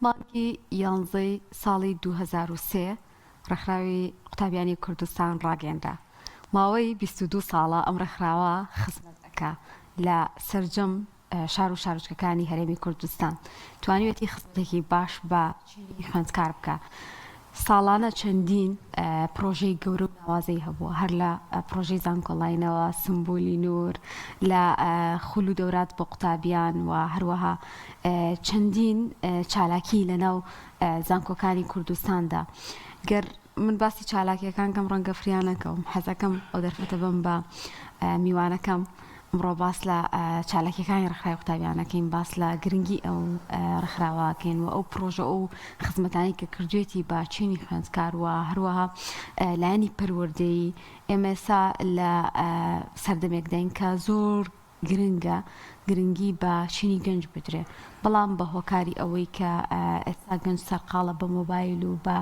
مانگی یانزەی ساڵی 2003 ڕێکخراوی قوتابیانی کوردستان ڕاگەیەنرا. ماوەی 22 ساڵە ئەم ڕێکخراوە خزمەت ئەکا لە سەرجەم شار و شارۆچکەکانی هەرێمی کوردستان توانیوێتی خزمەتێکی باش بە چینی خوێندکار بکا. ساڵانە چەندین پرۆژەی گەورە و ناوازەی هەبووە هەر لە پرۆژەی زانکۆلاینەوە سمبولی نور لە خول و دەورات بۆ قوتابیان و هەروەها چەندین چالاکی لەناو زانکۆکانی کوردستاندا گەر من باسی چالاکیەکان کەم ڕەنگە فریا نەکەوم حەزەکەم ئەو دەرفەتە بم بە میوانەکەم ئەمڕۆ باس لە چالاکیەکانی ڕێکخراوی قوتابیانەکەین باس لە گرنگی ئەو ڕێکخراوەکەین و ئەو پرۆژە ئەو خزمەتانی کە کردوێتی بە چینی خوێندکار و هەروەها لایەنی پەروەردەیی ئێمە ئێستا لە سەردەمێکداین کە زۆر گرنگە گرنگی بە چینی گەنج بدرێ بەڵام بە هۆکاری ئەوەی کە ئێستا گەنج سەرقاڵە بە مۆبایل و بە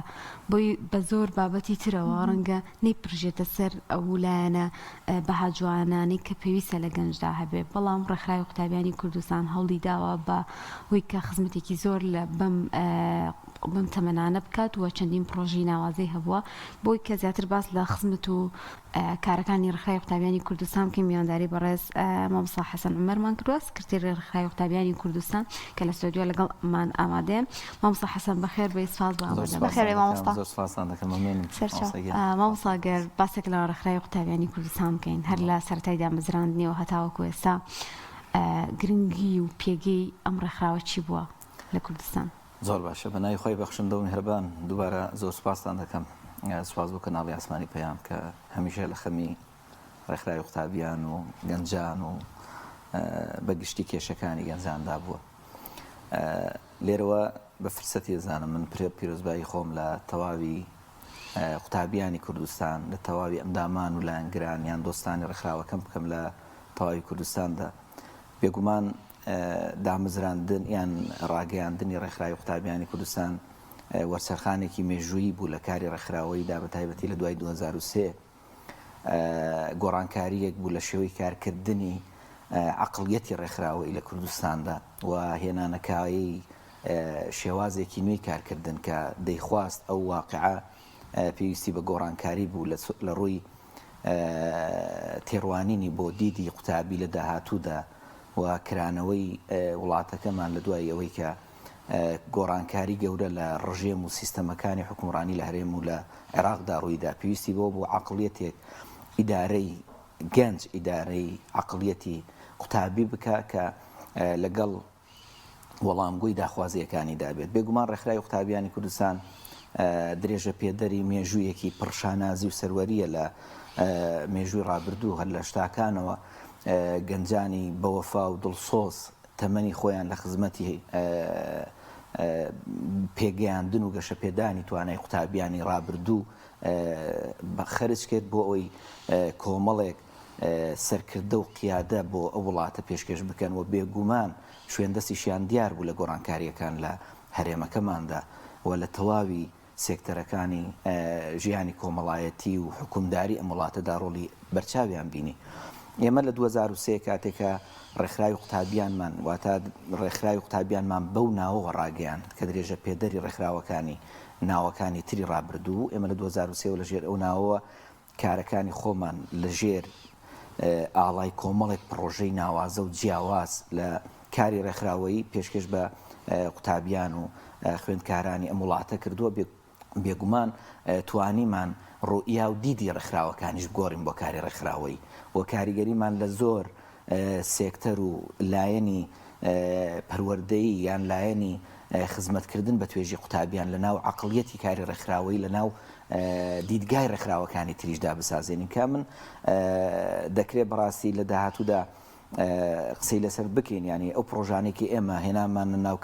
بۆی بە زۆر بابەتی ترەوە ڕەنگە نەیپرژێتە سەر ئەو لایەنە بەها جوانانەی کە پێویستە لە گەنجدا هەبێ بەڵام ڕێکخراوی قوتابیانی کوردستان هەوڵی داوە بە هۆی کە خزمەتێکی زۆر لە بەم بەم تەمەنانە بکات و چەندین پرۆژەی ناوازەی هەبووە بۆی کە زیاتر باس لە خزمەت و کارەکانی ڕێکخراوی قوتابیانی کوردستان بکەین میوانداری بەڕێز مامۆستا حەسەن عومەرمان کردووە سکرتێری ڕێکخراوی قوتابیانی کوردستان کە لە ستۆدیۆ لەگەڵمان ئامادەیە مامۆستا حەسەن بەخێر بێی سپاس بۆ ئامادەبوون. بەخێر بێی مامۆستا. زۆر سپاستان دەکەم مەمنونم سەرچاو مامۆستا گەر باسێک لە ڕێکخراوی قوتابیانی کوردستان بکەین هەر لە سەرەتای دامەزراندنیەوە هەتاوەکو ئێستا گرنگی و پێگەی ئەم ڕێکخراوە چی بووە لە کوردستان؟ زۆر باشە بە ناوی خوای بەخشندە و میهرەبان دووبارە زۆر سوپاستان دەکەم سوپاس بۆ کەناڵی ئاسمانی پەیام کە هەمیشە لە خەمی ڕێکخراوی قوتابیان و گەنجان و بە گشتی کێشەکانی گەنجاندا بووە لێرەوە بە فرسەتی دەزانم من پرێ پیرۆزبایی خۆم لە تەواوی قوتابیانی کوردستان لە تەواوی ئەندامان و لایەنگران یان دۆستانی ڕێکخراوەکەم بکەم لە تەواوی کوردستاندا بێگومان دامەزراندن یان ڕاگەیاندنی ڕێکخراوی قوتابیانی کوردستان وەرچەرخانێکی مێژوویی بوو لە کاری ڕێکخراوەییدا بە تایبەتی لە دوای 2003 گۆڕانکارییەک بوو لە شێوەی کارکردنی عەقڵیەتی ڕێکخراوەیی لە کوردستاندا و هێنانەکایەی شێوازێکی نوێی کارکردن کە دەیخواست ئەو واقعە پێویستی بە گۆڕانکاری بوو لە ڕووی تێڕوانینی بۆ دیدی قوتابی لە داهاتوودا و کرانەوەی وڵاتەکەمان لە دوای ئەوەی کە گۆڕانکاری گەورە لە ڕژێم و سیستەمەکانی حوکمڕانی لە هەرێم و لە عێراقدا ڕوویدا پێویستی بەوە بوو عەقڵیەتێک ئیدارەی گەنج ئیدارەی عەقڵیەتی قوتابی بکا کە لەگەڵ وەڵامگۆی داخوازییەکانیدا بێت. بێگومان ڕێکخراوی قوتابیانی کوردستان درێژە پێدەری مێژوویەکی پڕ شانازی و سەروەرییە لە مێژووی ڕابردوو هەر لە شتاکانەوە گەنجانی بەوەفا و دڵسۆز تەمەنی خۆیان لە خزمەتی پێگەیاندن و گەشەپێدانی توانای قوتابیانی ڕابردوو خەرج کرد بۆ ئەوەی کۆمەڵێک سەرکردە و قیادە بۆ ئەو وڵاتە پێشکێش بکەن و بێگومان شوێندەستیشیان دیار بوو لە گۆڕانکارییەکان لە هەرێمەکەماندا و لە تەواوی سێکتەرەکانی ژیانی کۆمەڵایەتی و حوکمداری ئەم وڵاتەدا ڕۆڵی بەرچاویان بینی. ئێمە لە 2003 کاتێک کە ڕێکخراوی قوتابیانمان واتە ڕێکخراوی قوتابیانمان بەو ناوەوە ڕاگەیاند کە درێژە پێدەری ڕێکخراوەکانی ناوەکانی تری ڕابردوو بوو، ئێمە لە 2003 وە لە ژێر ئەو ناوەوە کارەکانی خۆمان لە ژێر ئاڵای کۆمەڵێک پڕۆژەی ناوازە و جیاواز لە کاری ڕێکخراوەیی پێشکێش بە قوتابیان و خوێندکارانی ئەم وڵاتە کردووە، بێگومان توانیمان ڕوئیا و دیدی ڕێکخراوەکانیش بگۆڕین بۆ کاری ڕێکخراوەیی و کاریگەریمان لە زۆر سێکتەر و لایەنی پەروەردەیی یان لایەنی خزمەتکردن بە توێژی قوتابیان لە ناو عەقڵیەتی کاری ڕێکخراوەیی لە ناو دیدگای ڕێکخراوەکانی تریشدا بسازێنین کە من دەکرێت بەڕاستی لە داهاتوودا قسەی لەسەر بکەین یانی ئەو پڕۆژانەی کە ئێمە هێنامانە ناو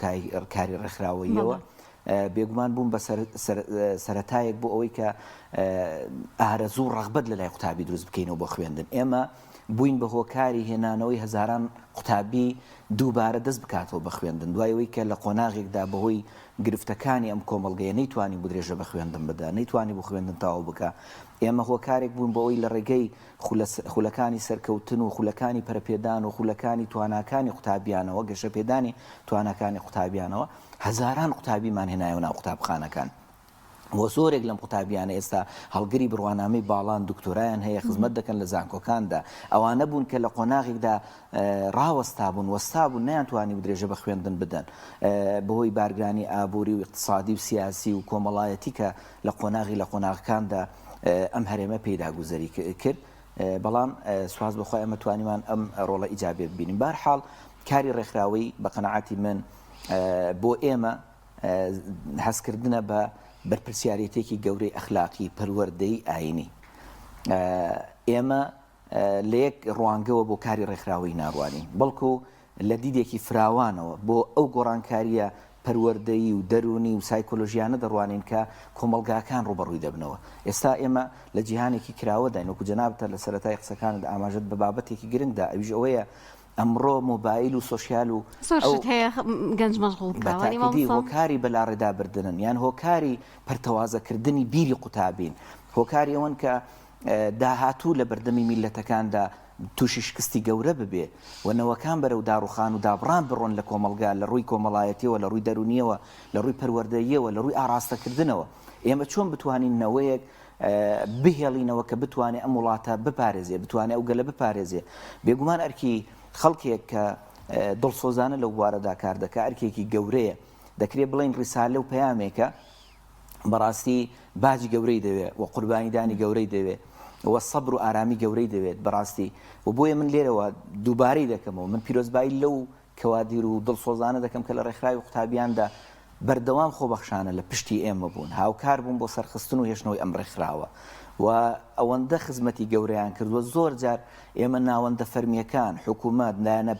کاری ڕێکخراوەییەوە بێگومان بوون بە سەرەتایەک بۆ ئەوەی کە ئارەزوو ڕەغبەت لە لای قوتابی دروست بکەینەوە بۆ خوێندن ئێمە. بووین بە هۆکاری هێنانەوەی هەزاران قوتابی دووبارە دەست بکاتەوە بە خوێندن دوای ئەوەی کە لە قۆناغێکدا بەهۆی گرفتەکانی ئەم کۆمەڵگەیە نەیتوانیبوو درێژە بە خوێندن بدا، نەیتوانیبوو خوێندن تەواو بکا. ئێمە هۆکارێک بووین بۆ ئەوەی لە ڕێگەی خولەکانی سەرکەوتن و خولەکانی پەرەپێدان و خولەکانی تواناکانی قوتابیانەوە، گەشەپێدانی تواناکانی قوتابیانەوە، هەزاران قوتابیمان هێنایەوە ناو قوتابخانەکان. و زۆرێک لەم قوتابیانە ئێستا هەڵگری بڕوانامەی باڵان، دکتۆرایان هەیە، خزمەت دەکەن لە زانکۆکاندا. ئەوانە بوون کە لە قۆناغێکدا ڕاوەستابوون، وەستابوون، نەیانتوانیبوو درێژە بە خوێندن بدەن بەهۆی بارگرانی ئابووری و ئیقتسادی و سیاسی و کۆمەڵایەتی کە لە قۆناغی لە قۆناغەکاندا ئەم هەرێمە پێیدا گوزەری کرد. بەڵام سوپاس بۆ خوا ئێمە توانیمان ئەم ڕۆڵە ئیجابیە ببینین. بەهەرحاڵ کاری ڕێکخراوەیی بە قەناعەتی من بۆ ئێمە هەستکردنە بە بەرپرسیارێتیەکی گەورەی ئەخلاقی، پەروەردەیی، ئایینی. ئێمە لە یەک ڕوانگەوە بۆ کاری ڕێکخراوەیی ناڕوانین، بەڵکو لە دیدێکی فراوانەوە بۆ ئەو گۆڕانکارییە پەروەردەیی و دەروونی و سایکۆلۆژیانە دەڕوانین کە کۆمەڵگاکان ڕووبەڕووی دەبنەوە. ئێستا ئێمە لە جیهانێکی کراوەداین، وەکو جەنابت لە سەرەتای قسەکانت ئاماژەت بە بابەتێکی گرنگ دا، ئەویش ئەوەیە ئەمڕۆ مۆبایل و سۆشیال و زۆر ئەو شت هەیە گەنج مەشغوڵ بە بکا وانیە تاکیدی مامۆستا؟ هۆکاری بەلاڕێدابردنن یان هۆکاری پەرتەوازەکردنی بیری قوتابین، هۆکاری ئەوەن کە داهاتوو لە بەردەمی میللەتەکاندا تووشی شکستی گەورە ببێ و نەوەکان بەرەو داڕوخان و دابڕان بڕۆن لە کۆمەڵگا لە ڕووی کۆمەڵایەتیەوە، لە ڕووی دەروونیەوە، لە ڕووی پەروەردەییەوە، لە ڕووی ئاڕاستەکردنەوە. ئێمە چۆن بتوانین نەوەیەک بهێڵینەوە کە بتوانێ ئەم وڵاتە بپارێزێ، بتوانێ ئەو گەلە بپارێزێ. بێگومان ئەرکی خەڵکێک کە دڵسۆزانە لەو بوارەدا کار دەکا ئەرکێکی گەورەیە. دەکرێ بڵێین ڕیسالە و پەیامێکە بەڕاستی باجی گەورەی دەوێ و قوربانیدانی گەورەی دەوێ و سەبر و ئارامی گەورەی دەوێت بەڕاستی و بۆیە من لێرەوە دووبارەی دەکەمەوە من پیرۆزبایی لەو کەوادیر و دڵسۆزانە دەکەم کە لە ڕێکخراوی قوتابیاندا بەردەوام خۆبەخشانە لە پشتی ئێمە بوون، هاوکار بوون بۆ سەرخستن و هێشتنەوەی ئەم ڕێکخراوە و ئەوەندە خزمەتی گەورەیان کردووە، زۆر جار ئێمە ناوەندە فەرمییەکان، حکوومەت، لایەنە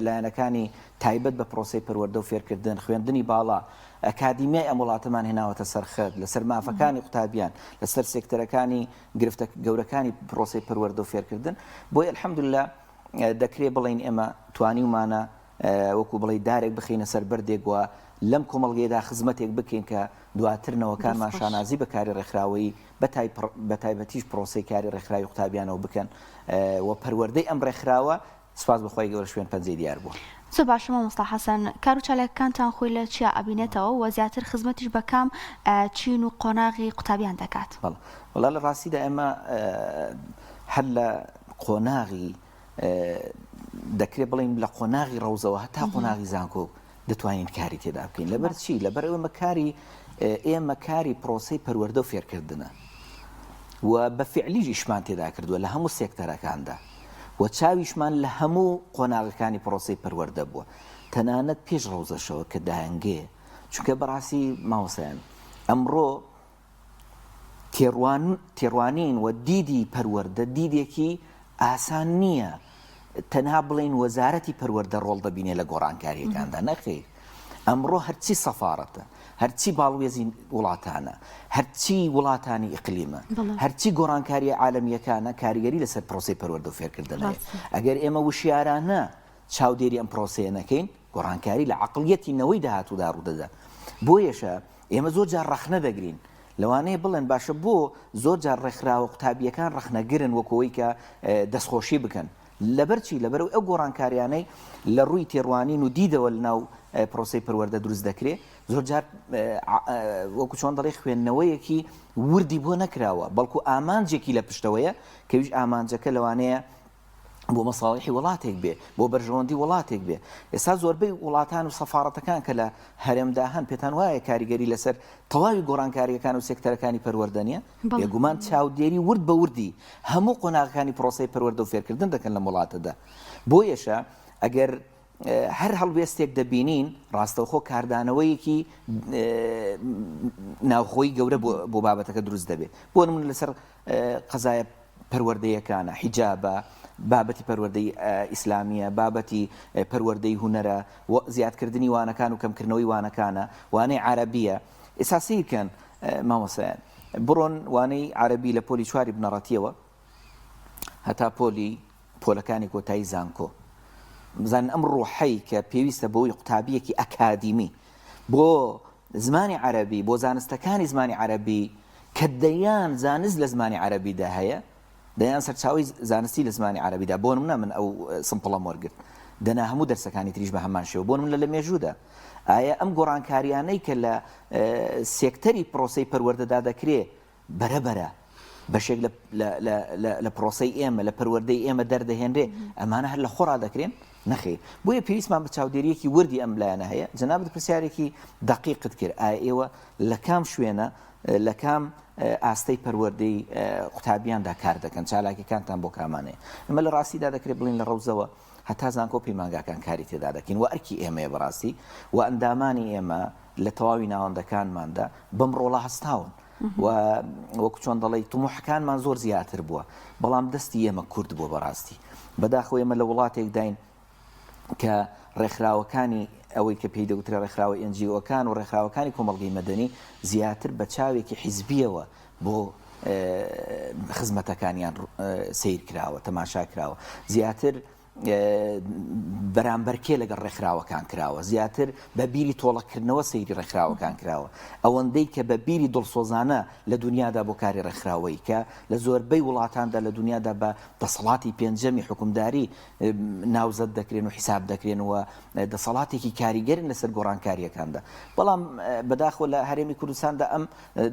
لایەنەکانی تایبەت بە پرۆسەی پەروەردە و فێرکردن، خوێندنی باڵا، ئەکادیمیای ئەم وڵاتەمان هێناوەتە سەر خەت، لەسەر مافەکانی قوتابیان، لەسەر سێکتەرەکانی گرفتە گەورەکانی پرۆسەی پەروەردە و فێرکردن، بۆیە الحمدللە دەکرێ بڵێین ئێمە توانیومانە وەکو بڵێی دارێک بخەینە سەر بەردێک و لەم کۆمەڵگەیەدا خزمەتێک بکەین کە دواتر نەوەکانمان شانازی بە کاری ڕێکخراوەیی بە تایبەتیش پرۆسەی کاری ڕێکخراوی قوتابیانەوە بکەن و پەروەردەی ئەم ڕێکخراوە سوپاس بۆ خوای گەورە شوێن پەنجەی دیار بووە. زۆر باشە مامۆستا حەسەن، کارو چالاکیەکانتان خۆی لە چیا ئەبینێتەوە و زیاتر خزمەتیش بە کام چین و قۆناغی قوتابیان دەکات؟ بەڵێ وەڵا لە ڕاستیدا ئێمە هەر لە قۆناغی دەکرێت بڵێین لە قۆناغی ڕەوزەوە هەتا قۆناغی زانکۆ دەتوانین کاری تێدا بکەین لەبەر چی لەبەر ئێمە کاری ئێمە کاری پرۆسی پەروەردە و فێرکردنە و بە فعلیش ئیشمان تێدا کردووە لە هەموو سێکتەرەکاندا و چاویشمان لە هەموو قۆناغەکانی پرۆسی پەروەردە بووە تەنانەت پێش ڕەوزەشەوە کە دایەنگەیە چونکە بەڕاستی مامۆستایان ئەمڕۆ تێڕوانین و دیدی پەروەردە دیدێکی ئاسان نییە تەنها بڵێین وەزارەتی پەروەردە ڕۆڵ دەبینێ لە گۆڕانکارییەکاندا، نەخیر ئەمڕۆ هەرچی سەفارەتە، هەرچی باڵوێزی وڵاتانە، هەرچی وڵاتانی ئیقلیمە، هەرچی گۆڕانکارییە عالەمییەکانە کاریگەری لەسەر پرۆسەی پەروەردە و فێرکردن هەیە. ئەگەر ئێمە وشیارانە چاودێری ئەم پرۆسەیە نەکەین، گۆڕانکاری لە عەقڵیەتی نەوەی داهاتوودا ڕوودەدات. بۆیەشە ئێمە زۆر جار ڕەخنە دەگرین، لەوانەیە بڵێن باشە بۆ زۆر جار ڕێکخراوە قوتابییەکان ڕەخنەگرن وەکو ئەوەی کە دەستخۆشی بکەن؟ لەبەر چی؟ لەبەرئەوەی ئەو گۆڕانکاریانەی لە ڕووی تێڕوانین و دیدەوە لەناو پرۆسەی پەروەردە دروست دەکرێ زۆر جار وەکو چۆن دەڵێ خوێندنەوەیەکی وردی بۆ نەکراوە، بەڵکو ئامانجێکی لە پشتەوەیە کەویش ئامانجەکە لەوانەیە بۆ مەساڵیحی وڵاتێک بێ، بۆ بەرژەوەندی وڵاتێک بێ. ئێستا زۆربەی وڵاتان و سەفاڕەتەکان کە لە هەرێمدا هەن، پێتان وایە کاریگەری لەسەر تەواوی گۆڕانکارییەکان و سێکتەرەکانی پەروەردە نییە؟ بێگومان چاودێری ورد بە وردی هەموو قۆناغەکانی پرۆسەی پەروەردە و فێرکردن دەکەن لەم وڵاتەدا. بۆیەشە ئەگەر هەر هەڵوێستێک دەبینین ڕاستەوخۆ کاردانەوەیەکی ناوخۆی گەورە بۆ بابەتەکە دروست دەبێت. بۆ نمونە لەسەر قەزایە پەروەردەیەکانە، حیجابە، بابەتی پەروەردەی ئیسلامییە، بابەتی پەروەردەی هونەرە، زیادکردنی وانەکان و کەمکردنەوەی وانەکانە، وانەی عەرەبییە. ئێستا سەیرکەن مامۆستایان، بڕۆن وانەی عەرەبی لە پۆلی چواری بنەڕەتییەوە هەتا پۆلی. پۆلەکانی کۆتایی زانکۆ، بزانن ئەم ڕوحەی کە پێویستە بۆی قوتابیەکی ئەکادیمی بۆ زمانی عەرەبی، بۆ زانستەکانی زمانی عەرەبی کە دەیان زانست لە زمانی عەرەبیدا هەیە، دەیان سەرچاوەی زانستی لە زمانی عەرەبیدا، بۆ نمونە من ئەو sample ەم وەرگرت، دەنا هەموو دەرسەکانی تریش بە هەمان شێوە، بۆ نمونە لە مێژوودا ئایا ئەم گۆڕانکاریانەی کە لە سێکتەری پرۆسەی پەروەردەدا دەکرێ بەرە بەرە بەشێک لە پرۆسەی ئێمە لە پەروەردەی ئێمە دەردەهێنرێ، ئەمانە هەر لە خۆڕا دەکرێن؟ نەخیر. بۆیە پێویستمان بە چاودێرییەکی وردی ئەم لایەنە هەیە. جەنابت پرسیارێکی دەقیقت کرد، ئایا ئێوە لە کام شوێنە، لە کام ئاستەی پەروەردەی قوتابیاندا کار دەکەن، چالاکیەکانتان بۆ کامانەیە؟ ئێمە لە ڕاستیدا دەکرێت بڵێین لە ڕەوزەوە هەتا زانکۆ و پەیمانگاکان کاری تێدا دەکەین و ئەرکی ئێمەیە بەڕاستی و ئەندامانی ئێمە لە تەواوی ناوەندەکانماندا بەم ڕۆڵە هەستاون و وەکو چۆن دەڵێی تموحەکانمان زۆر زیاتر بووە، بەڵام دەستی ئێمە کورت بووە بەڕاستی. بەداخەوە ئێمە لە وڵاتێکداین کە ڕێکخراوەکانی ئەوەی کە پێی دەگوترێ ڕێکخراوە NGO ەکان و ڕێکخراوەکانی کۆمەڵگەی مەدەنی زیاتر بە چاوێکی حیزبییەوە بۆ خزمەتەکانیان سەیر کراوە، تەماشا کراوە، زیاتر بەرامبەرکێ لەگەڵ ڕێکخراوەکان کراوە، زیاتر بە بیری تۆڵەکردنەوە سەیری ڕێکخراوەکان کراوە، ئەوەندەی کە بە بیری دڵسۆزانە لە دونیادا بۆ کاری ڕێکخراوەیی کە لە زۆربەی وڵاتاندا لە دونیادا بە دەسەڵاتی پێنجەمی حوکمداری ناوزەد دەکرێن و حیساب دەکرێن و دەسەڵاتێکی کاریگەرن لەسەر گۆڕانکارییەکاندا. بەڵام بەداخەوە لە هەرێمی کوردستاندا ئەم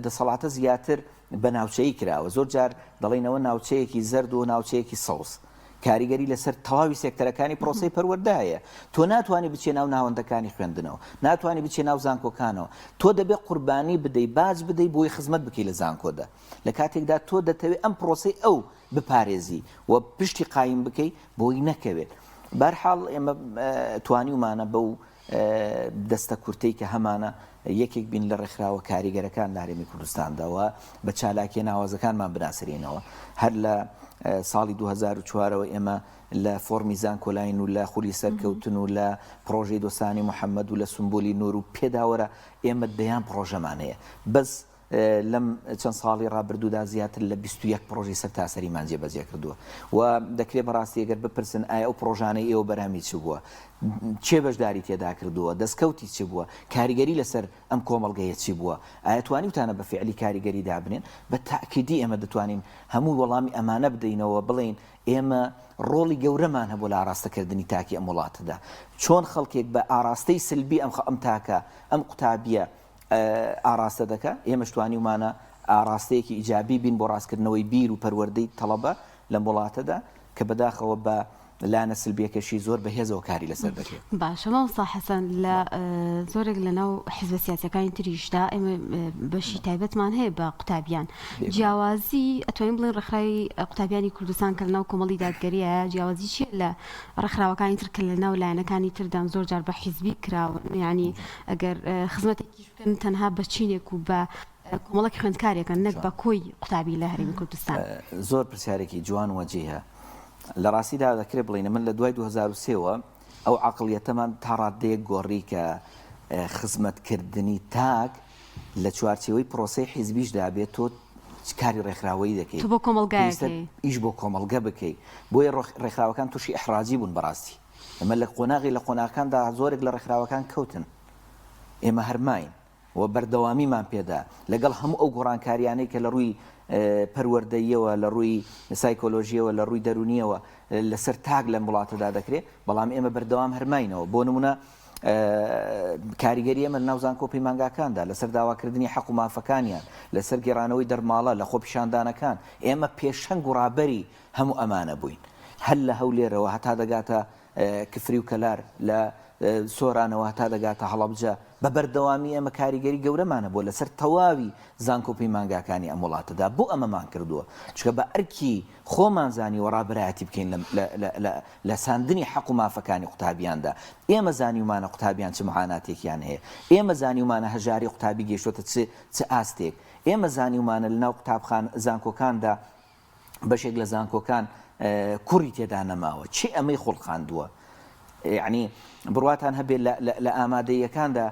دەسەڵاتە زیاتر بە ناوچەیی کراوە. زۆر جار دەڵێین ئەوە ناوچەیەکی زەرد و ناوچەیەکی سەوز. کاریگەری لەسەر تەواوی سێکتەرەکانی پرۆسەی پەروەردە هەیە. تۆ ناتوانی بچیە ناو ناوەندەکانی خوێندنەوە، ناتوانی بچیە ناو زانکۆکانەوە. تۆ دەبێ قوربانی بدەی، باج بدەی بۆی خزمەت بکەی لە زانکۆدا. لە کاتێکدا تۆ دەتەوێ ئەم پرۆسەی ئەو بپارێزی و پشتی قایم بکەی بۆی نەکەوێت. بەهەرحاڵ ئێمە توانیومانە بەو دەستە کورتەی کە هەمانە یەکێک بین لە ڕێکخراوە کاریگەرەکان لە هەرێمی کوردستاندا و بە چالاکیە ناوازەکانمان بناسرێینەوە. هەر لە ساڵی 2004ەوە ئێمە لە فۆڕمی زانکۆلاین و لە خولی سەرکەوتن و لە پڕۆژەی دۆستانی محەمەد و لە سمبولی نور و پێداوەرە ئێمە دەیان پڕۆژەمان هەیە. بەس لەم چەند ساڵی ڕابردوودا زیاتر لە 21 پڕۆژەی سەرتاسەریمان جێبەجێ کردووە و دەکرێت بەڕاستی ئەگەر بپرسن ئایا ئەو پڕۆژانەی ئێوە بەرهەمی چ بووە؟ کێ بەشداری تێدا کردووە؟ دەستکەوتی چ بووە؟ کاریگەری لەسەر ئەم کۆمەڵگەیە چی بووە؟ ئایا توانیوتانە بە فیعلی کاریگەری دابنێن؟ بە تەئکیدی ئێمە دەتوانین هەموو وەڵامی ئەمانە بدەینەوە بڵێین ئێمە ڕۆڵی گەورەمان هەبووە لە ئاراستەکردنی تاکی ئەم وڵاتەدا. چۆن خەڵکێک بە ئاراستەی سلبی ئەم ئەم تاکە، ئەم قوتابییە ئاڕاستە دەکا، ئێمەش توانیومانە ئاڕاستەیەکی ئیجابی بین بۆ ڕاستکردنەوەی بیر و پەروەردەی تەڵەبە لەم وڵاتەدا، کە بەداخەوە بە لایەنە سلبیەکەشی زۆر بەهێزەوە کاری لەسەر دەکرێت. باشە مامۆستا حەسەن، لە زۆرێک لەناو حزبە سیاسیەکانی تریشدا ئێمە بەشی تایبەتمان هەیە بە قوتابیان، جیاوازی ئەتوانین بڵێین ڕێکخراوی قوتابیانی کوردستان کە لەناو کۆمەڵی دادگەریە جیاوازی چییە لە ڕێکخراوەکانی تر کە لەناو لایەنەکانی تردان زۆر جار بە حیزبی کراون یانی ئەگەر خزمەتێکیش بکەن تەنها بە چینێک و بە کۆمەڵێک خوێندکارێکن نەک بە کۆی قوتابی لە هەرێمی کوردستان. زۆر پرسیارێکی جوان و وەجیهە. لە ڕاستیدا دەکرێت بڵێین من لە دوای 2003 وە ئەو عەقڵیەتەمان تا ڕاددەیەک گۆڕی کە خزمەتکردنی تاک لە چوارچێوەی پرۆسەی حیزبیشدا بێت تۆ کاری ڕێکخراوەیی دەکەیت تۆ بۆ کۆمەڵگایەکەی ئیش بۆ کۆمەڵگە بکەیت بۆیە ڕێکخراوەکان تووشی ئیحراجی بوون بەڕاستی ئێمە لە قۆناغی لە قۆناغەکاندا زۆرێک لە ڕێکخراوەکان کەوتن، ئێمە هەر ماین و بەردەوامیمان پێدا، لەگەڵ هەموو ئەو گۆڕانکارییانەی کە لە ڕووی پەروەردەییەوە، لە ڕووی سایکۆلۆژییەوە، لە ڕووی دەروونییەوە لەسەر تاک لەم وڵاتەدا دەکرێت، بەڵام ئێمە بەردەوام هەر ماینەوە. بۆ نموونە کاریگەری ئێمە لەناو زانکۆ و پەیمانگاکاندا لەسەر داواکردنی حەق و مافەکانیان، لەسەر گێڕانەوەی دەرماڵە، لە خۆپیشاندانەکان، ئێمە پێشەنگ و ڕابەری هەموو ئەمانە بووین هەر لە هەولێرەوە هەتا دەگاتە کفری و کەلار، لە سۆرانەوە هەتا دەگاتە هەڵەبجە، بە بەردەوامی ئێمە کاریگەری گەورەمان هەبووە لەسەر تەواوی زانکۆ و پەیمانگاکانی ئەم وڵاتەدا، بۆ ئەمەمان کردووە؟ چونکە بە ئەرکی خۆمان زانیوە ڕابەرایەتی بکەین لە ساندنی حەق و مافەکانی قوتابیاندا، ئێمە زانیومانە قوتابیان چ معاناتێکیان هەیە، ئێمە زانیومانە هەژاری قوتابی گەیشتۆتە چ ئاستێک، ئێمە زانیومانە لەناو قوتابخانە زانکۆکاندا بەشێک لە زانکۆکان کوڕی تێدا نەماوە چی ئەمەی خوڵقاندووە یعنی بڕواتان هەبێت لە ئامادەیەکاندا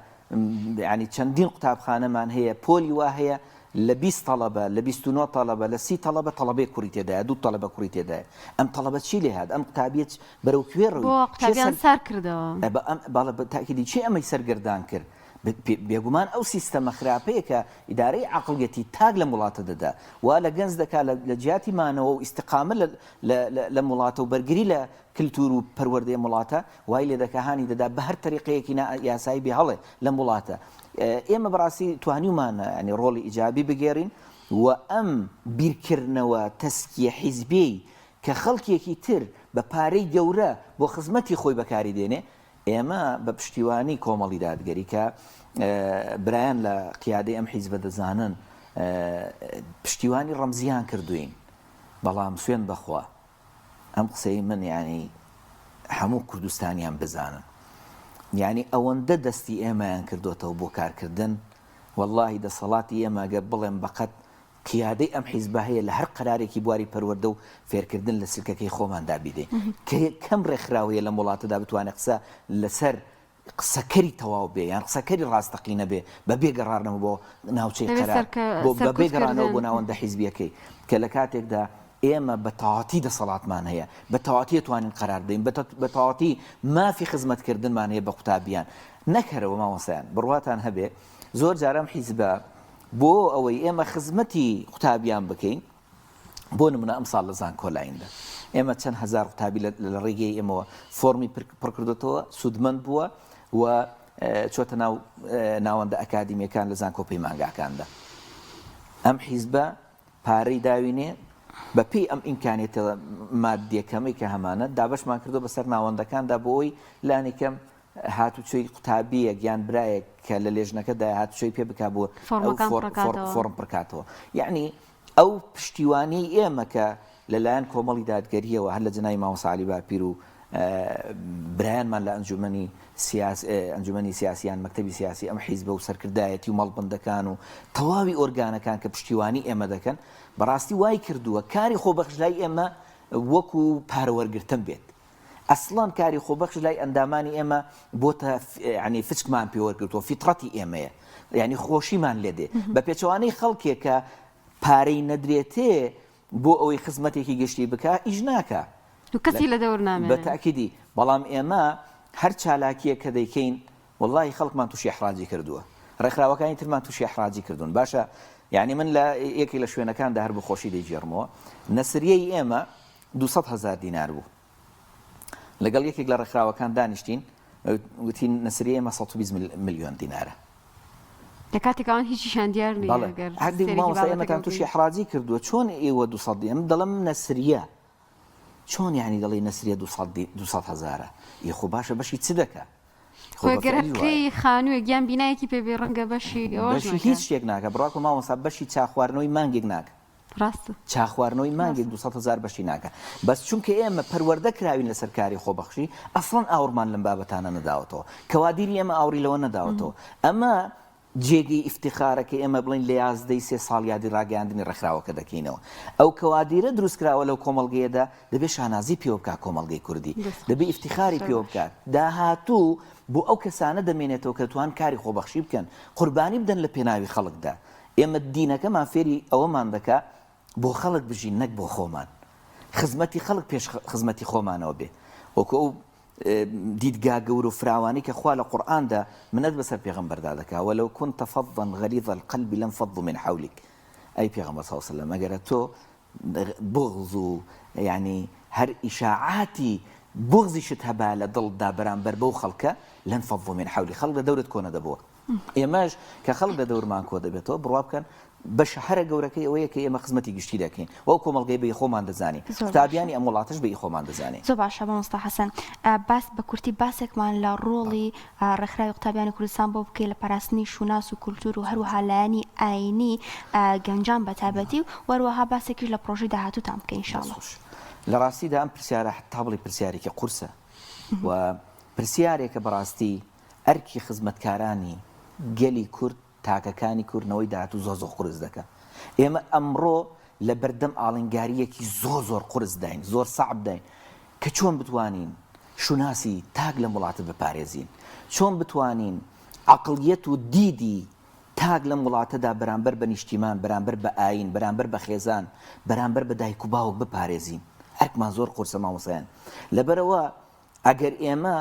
ینی چەندین قوتابخانەمان هەیە پۆلی وا هەیە. لە 20 تەڵەبە لە 29 تەڵەبە لە سی تەڵەبە تەڵەبەیەک کوڕی تێدایە دوو تەڵەبە کوڕی تێدایە ئەم تەڵەبە چی لێ هات ئەم قوتابیە بەرەو کوێ ڕووی بۆ قوتابیان سار کردەوە؟ بەڵێ بە تاکیدی کێ ئەمەی سەرگەردان کرد؟ بێگومان ئەو سیستەمە خراپەیە کە ئیدارەی عەقڵیەتی تاک لەم وڵاتە دەدا وا لە گەنج دەکا لە جیاتی مانەوە و ئیستقامە لەم وڵاتە و بەرگری لە کلتور و پەروەردەی ئەم وڵاتە وای لێ دەکا هانی دەدا بە هەر تەریقەیەکی نا یاسایی بێ هەڵێ لەم وڵاتە ئێمە بەڕاستی توانیومانە ینی ڕۆڵی ئیجابی بگێڕین و ئەم بیرکردنەوە تەسکیە حیزبیەی کە خەڵکێکی تر بە پارەی گەورە بۆ خزمەتی خۆی بەکاری دێنێ، ئێمە بە پشتیوانی کۆمەڵی دادگەری کە برایان لە قیادەی ئەم حیزبە دەزانن پشتیوانی ڕەمزیان کردوین، بەڵام سوێند بەخوا ئەم قسەی من یانی هەموو کوردستانیان بزانن یانی ئەوەندە دەستی ئێمەیان کردۆتەوە بۆ کارکردن وەڵاهی دەسەڵاتی ئێمە گەر بڵێم بەقەد قیادەی ئەم حیزبە هەیە لە هەر قەرارێکی بواری پەروەردە و فێرکردن لە سلکەکەی خۆماندا بیدەین کە کەم ڕێکخراو هەیە لەم وڵاتەدا بتوانێت قسە لەسەر قسەکەری تەواو بێ یان قسەکەری ڕاستەقینە بێ بە بێ گەڕانەوە بۆ ناوچەی دەبێت قەرار سەرکە بۆ بە بێ گەڕانەوە سەرکوتکردن بۆ ناوەندە حیزبیەکەی کە لە کاتێکدا ئێمە بە تەواتی دەسەڵاتمان هەیە بە تەواتی توانین قەرار بدەین بە تەواتی مافی خزمەتکردنمان هەیە بە قوتابیان نەک هەرەوە مامۆستایان بڕواتان هەبێ زۆر جار ئەم حیزبە بۆ ئەوەی ئێمە خزمەتی قوتابیان بکەین بۆ نمونە ئەمساڵ لە زانکۆلایندا ئێمە چەند هەزار قوتابی لە ڕێگەی ئێمەوە فۆرمی پڕکردوتەوە سوودمەند بووە و چۆتە ناو ناوەندە ئەکادیمیەکان لە زانکۆ پەیمانگاکاندا ئەم حیزبە پارەی داوینێ بە پێی ئەم ئیمکانیەتە مادیە کەمەی کە هەمانە دابەشمان کردو بەسەر ناوەندەکاندا بۆ ئەوی لانیکەم هاتوچۆی قوتابییەک یان برایەک کە لە لێژنەکەدایە هاتوچۆی پێ بکا بۆ ئەو فۆرمەکان فۆر فۆر پڕکاتەوە. فۆرم پڕکاتەوە. یەعنی ئەو پشتیوانیەی ئێمە کە لە لایەن کۆمەڵی دادگەرییەوە هەر لە جەنابی مامۆستا عەلی باپیر و برایانمان لە ئەنجومەنی سیاس ئەنجومەنی سیاسی یان مەکتەبی سیاسی ئەم حیزبە و سەرکردایەتی و مەڵبەندەکان و تەواوی ئۆرگانەکان کە پشتیوانی ئێمە دەکەن بەڕاستی وای کردووە کاری خۆبەخش لای ئێمە وەکوو پارە وەرگرتن بێت. ئەسڵەن کاری خۆبەخش لای ئەندامانی ئێمە بۆتە یانی فچکمان پێ وەرگرتووە فیتڕەتی ئێمەیە یانی خۆشیمان لێ دێ بە پێچەوانەی خەڵکێک کە پارەی نەدرێتێ بۆ ئەوەی خزمەتێکی گشتی بکا ئیش ناکا و کەسی لە دەور بە نامێنێ. تاکیدی بەڵام ئێمە هەر چالاکییەک کە دەیکەین وەڵاهی خەڵکمان تووشی ئیحراجی کردووە ڕێکخراوەکانی ترمان تووشی ئیحراجی کردوون باشە یانی من لە یەکێک لە شوێنەکاندا هەر بە خۆشی دەیگێڕمەوە نەسریەی ئێمە 200 هەزار دینار بوو لەگەڵ یەکێک لە ڕێکخراوەکان دانیشتین وتی نەسریە ئێمە 120 ملیۆن دینارە لە کاتێک ئەوان هیچیشان دیار نییە بەڵێ گەر هەردی سەیرێکی مامۆستا بابەتەکە ئێمەتان تووشی بکەین. ئیحراجی کردووە چۆن ئێوە 200 ئەم دەڵێم نەسریە چۆن یعنی دەڵێی نەسریە 200 200 هەزارە ئی خۆ باشە بەشی چ دەکا خۆ گەر هەر کرێی خانووێک یان بینایەکی پێ بێ ڕەنگە بەشی ئەوەش بەشی هیچ شتێک ناکە بڕاکۆ مامۆستا بەشی چا خواردنەوەی مانگێک ناکە ڕاستە. چا خواردنەوەی مانگێک 200 هەزار بەشی ناکا بەس چونکە ئێمە پەروەردە کراوین لەسەر کاری خۆبەخشی ئەسڵەن ئاوڕمان لەم بابەتانە نەداوەتەوە کەوادیری ئێمە ئاوڕی لەوە نەداوەتەوە ئەمە جێگەی ئیفتیخارە کە ئێمە بڵێین لە یازدەی سێ ساڵیادی ڕاگەیاندنی ڕێکخراوەکە دەکەینەوە. ئەو کەوادیرە دروستکراوە لەو کۆمەڵگەیەدا دەبێ شانازی پێوە بکات کۆمەڵگەی کوردی. دەست دەبێ خۆش. ئیفتیخاری زۆر پێوە باش. بکات. داهاتوو بۆ ئەو کەسانە دەمێنێتەوە کە دەتوانن کاری خۆبەخشی بکەن، قوربانی بدەن لە پێناوی خەڵکدا. ئێمە دینەکەمان فێری ئەوەمان دەکا بۆ خەڵک بژین نەک بۆ خۆمان. خزمەتی خەڵک پێش خزمەتی خۆمانەوە بێ. وەکو ئەو دیدگا گەورە و فراوانەی کە خوا لە قورئاندا منەت بەسەر پێغەمبەردا دەکا، ولو كنت فظا غليظ القلب لانفضوا من حولك، ئەی پێغەمبەر صلی اللە علیە وسلم ئەگەر تۆ بوغز و یانی هەر ئیشاعاتی بوغزیشت هەبایە لە دڵتدا بەرامبەر بەو خەڵکە لانفضوا من حولك خەڵک لە دەورت کۆنەدەبۆوە. ئێمەش کە خەڵک لە دەورمان کۆ دەبێتەوە بڕوا بکەن بەشە هەرە گەورەکەی ئەوەیە کە ئێمە خزمەتی گشتی دەکەین و ئەو کۆمەڵگەی بە ئی خۆمان دەزانین، زۆر باشە. قوتابیانی ئەم وڵاتەش بە ئی خۆمان دەزانین. زۆر باشە مامۆستا حەسەن باس بە کورتی باسێکمان لە ڕۆڵی ڕێکخراوی قوتابیانی کوردستان بۆ بکەی لە پاراستنی شوناس و کولتوور و هەروەها لایەنی ئایینی گەنجان بە تایبەتی و هەروەها باسێکیش لە پڕۆژەی داهاتووتان بکەی ان شاء دەست اللە. خۆش. لە ڕاستیدا ئەم پرسیارە تا بڵێی پرسیارێکی قورسە و پرسیارێکە بەڕاستی ئەرکی خزمەتکارانی گەلی کورد، تاکەکانی کورد، نەوەی داهاتوو زۆر زۆر قورس دەکا. ئێمە ئەمڕۆ لە بەردەم ئاڵنگارییەکی زۆر زۆر قورس داین، زۆر سەعب داین کە چۆن بتوانین شوناسی تاک لەم وڵاتە بپارێزین، چۆن بتوانین عەقڵیەت و دیدی. تاک لەم وڵاتەدا بەرامبەر بە نیشتیمان، بەرامبەر بە ئایین، بەرامبەر بە خێزان، بەرامبەر بە دایک و باوک بپارێزین. ئەرکمان زۆر قورسە مامۆستایان. لەبەرئەوە ئەگەر ئێمە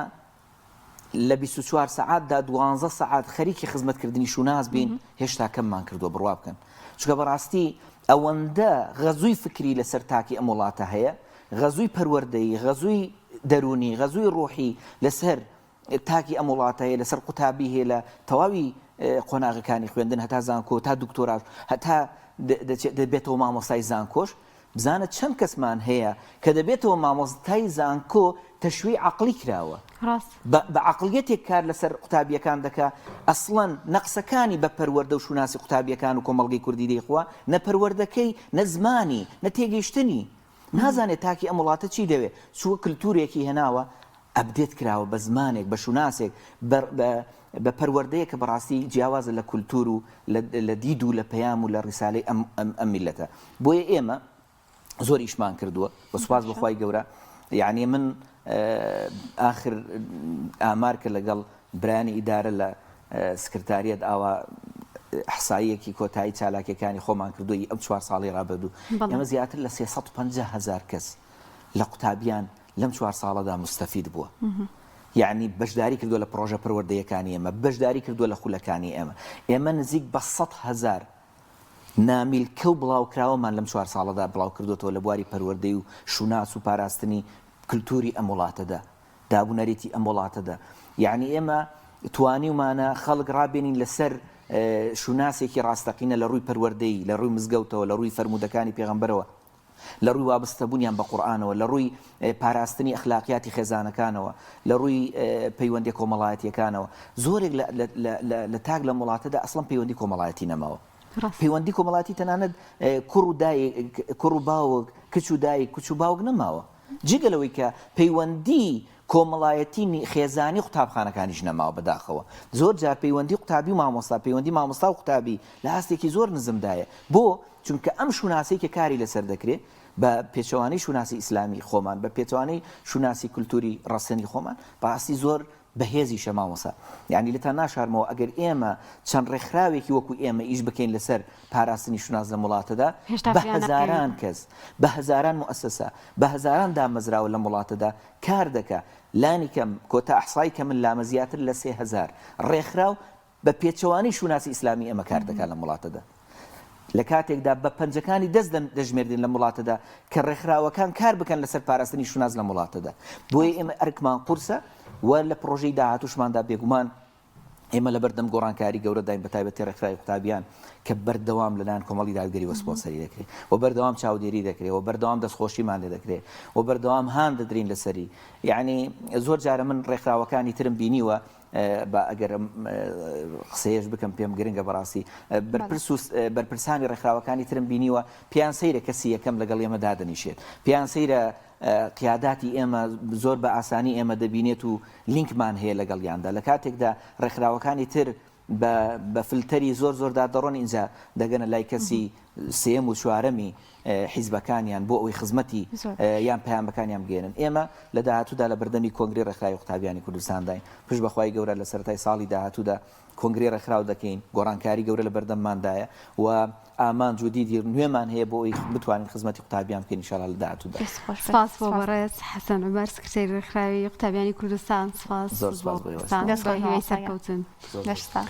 لە 24 سەعاتدا دوانزە سەعات خەریکی خزمەتکردنی شوناس بین هێشتا کەممان کردووە بڕوا بکەن چونکە بەڕاستی ئەوەندە غەزووی فکری لەسەر تاکی ئەم وڵاتە هەیە غەزووی پەروەردەیی غەزووی دەروونی غەزووی ڕۆحی لەسەر تاکی ئەم وڵاتە هەیە لەسەر قوتابی هەیە لە تەواوی قۆناغەکانی خوێندن هەتا زانکۆ تا دکتۆراش هەتا دەبێتەوە مامۆستای زانکۆش بزانە چەند کەسمان هەیە کە دەبێتەوە مامۆستای زانکۆ تەشویی عەقڵی کراوە ڕاست. بە بە عەقڵیەتێک کار لەسەر قوتابیەکان دەکا ئەسڵەن نە قسەکانی بە پەروەردە و شوناسی قوتابیەکان و کۆمەڵگەی کوردی دەیخوا نە پەروەردەکەی نە زمانی نە تێگەیشتنی نازانێ تاکی ئەم وڵاتە چی دەوێ چووە کلتورێکی هێناوە update کراوە بە زمانێک بە شوناسێک بە بە بە پەروەردەیەک کە بەڕاستی جیاوازە لە کولتور و لە لە دید و لە پەیام و لە ڕیسالەی ئەم ئەم ئەم میللەتە بۆیە ئێمە زۆر ئیشمان کردووە و سوپاس بۆ خوای گەورە یعنی من ئاخر ئامار کە لەگەڵ برایانی ئیدارە لە سکرتاریەت ئاوا ئەحساییەکی کۆتایی چالاکیەکانی خۆمان کردووە ئەم چوار ساڵی ڕابردوو ئێمە زیاتر لە 350 هزار کەس لە قوتابیان لەم چوار ساڵەدا موستەفید بووە. یەعنی بەشداری کردووە لە پڕۆژە پەروەردەیەکانی ئێمە، بەشداری کردووە لە خولەکانی ئێمە. ئێمە نزیک بە 100,000 نامیلکە و بڵاوکراوەمان لەم چوار ساڵەدا بڵاوکردووەتەوە لە بواری پەروەردەی و شوناس و پاراستنی کلتوری ئەم وڵاتەدا، داب و نەریتی ئەم وڵاتەدا. یەعنی ئێمە توانیومانە خەڵک ڕابێنین لەسەر شوناسێکی ڕاستەقینە لە ڕووی پەروەردەیی، لە ڕووی مزگەوتەوە، لە ڕووی فەرموودەکانی پێغەمبەرەوە. لە ڕووی وابستەبوونیان بە قورئانەوە، لە ڕووی پاراستنی ئەخلاقیاتی خێزانەکانەوە، لە ڕووی پەیوەندیە کۆمەڵایەتیەکانەوە، زۆرێک لە تاک لەم وڵاتەدا ئەسڵەن پەیوەندی کۆمەڵایەتی نەماوە. پەیوەندی کۆمەڵایەتی تەنانەت کوڕ و دایک، کوڕ و باوک، کچ و دایک، کچ و باوک نەماوە. جگە لەوەی کە پەیوەندی کۆمەڵایەتی خێزانی قوتابخانەکانیش نەماوە بەداخەوە. زۆر جار پەیوەندی قوتابی و مامۆستا، پەیوەندی مامۆستا و قوتابی لە ئاستێکی زۆر نزمدایە. بۆ؟ چونکە ئەم شوناسەی کە کاری لەسەر دەکرێ بە پێچەوانەی شوناسی ئیسلامی خۆمان، بە پێچەوانەی شوناسی کولتوری ڕەسەنی خۆمان، بەڕاستی زۆر بەهێزیشە مامۆستا. یانی لێتان ناشارمەوە ئەگەر ئێمە چەند ڕێکخراوێکی وەکو ئێمە ئیش بکەین لەسەر پاراستنی شوناس لەم وڵاتەدا، هێشتا بە فریا ناکەوین. هەزاران کەس، بە هەزاران موئەسەسە، بە هەزاران دامەزراوە لەم وڵاتەدا کار دەکا. لانیکەم کۆتا ئەحسای کە من لامە زیاتر لە 3000 ڕێکخراو بە پێچەوانەی شوناسی ئیسلامی ئێمە کار دەکات لەم وڵاتەدا. لە کاتێکدا بە پەنجەکانی دەست دەژمێردرێن لەم وڵاتەدا کە ڕێکخراوەکان کار بکەن لەسەر پاراستنی شوناس لەم وڵاتەدا. بۆیە ئێمە ئەرکمان قورسە و لە پڕۆژەی داهاتووشماندا بێگومان ئێمە لەبەردەم گۆڕانکاری گەورەداین بەتایبەتی ڕێکخراوی قوتابیان کە بەردەوام لەلایەن کۆمەڵی دادگەریوە سپۆنسەری دەکرێت و بەردەوام چاودێری دەکرێت و بەردەوام دەستخۆشیمان لێ دەکرێت و بەردەوام هان دەدرین لەسەری یعنی زۆر جارە من ڕێکخراوەکانی ترم بینیوە با ئەگەر ئەم قسەیەش بکەم پێم گرنگە بەڕاستی بەرپرس و بەرپرسانی ڕێکخراوەکانی ترم بینیوە پێیان سەیرە کەسی یەکەم لەگەڵ ئێمە دادەنیشێت پێیان سەیرە قیاداتی ئێمە زۆر بە ئاسانی ئێمە دەبینێت و لینکمان هەیە لەگەڵیاندا لە کاتێکدا ڕێکخراوەکانی تر بە فلتەری زۆر زۆردا دەڕۆن ئینجا دەگەنە لای کەسی سێیەم و چوارەمی حیزبەکانیان بۆ ئەوەی خزمەتی یان پەیامەکانیان بگەیەنن. ئێمە لە داهاتوودا لە بەردەمی کۆنگرەی ڕێکخراوی قوتابیانی کوردستانداین. پشت بە خوای گەورە لە سەرەتای ساڵی داهاتوودا کۆنگرەی ڕێکخراو دەکەین، گۆڕانکاری گەورە لە بەردەمماندایە و ئامانج و دیدی نوێمان هەیە بۆ ئەوەی بتوانین خزمەتی قوتابیان بکەین ئینشاڵا لە داهاتوودا. سپاس بۆ بەڕێز حەسەن عومەر سکرتێری ڕێکخراوی قوتابیانی کوردستان. سپاس زۆر سپاس بۆ ئێوەش. بە هیوای سەرکەوتن. زۆر زۆر.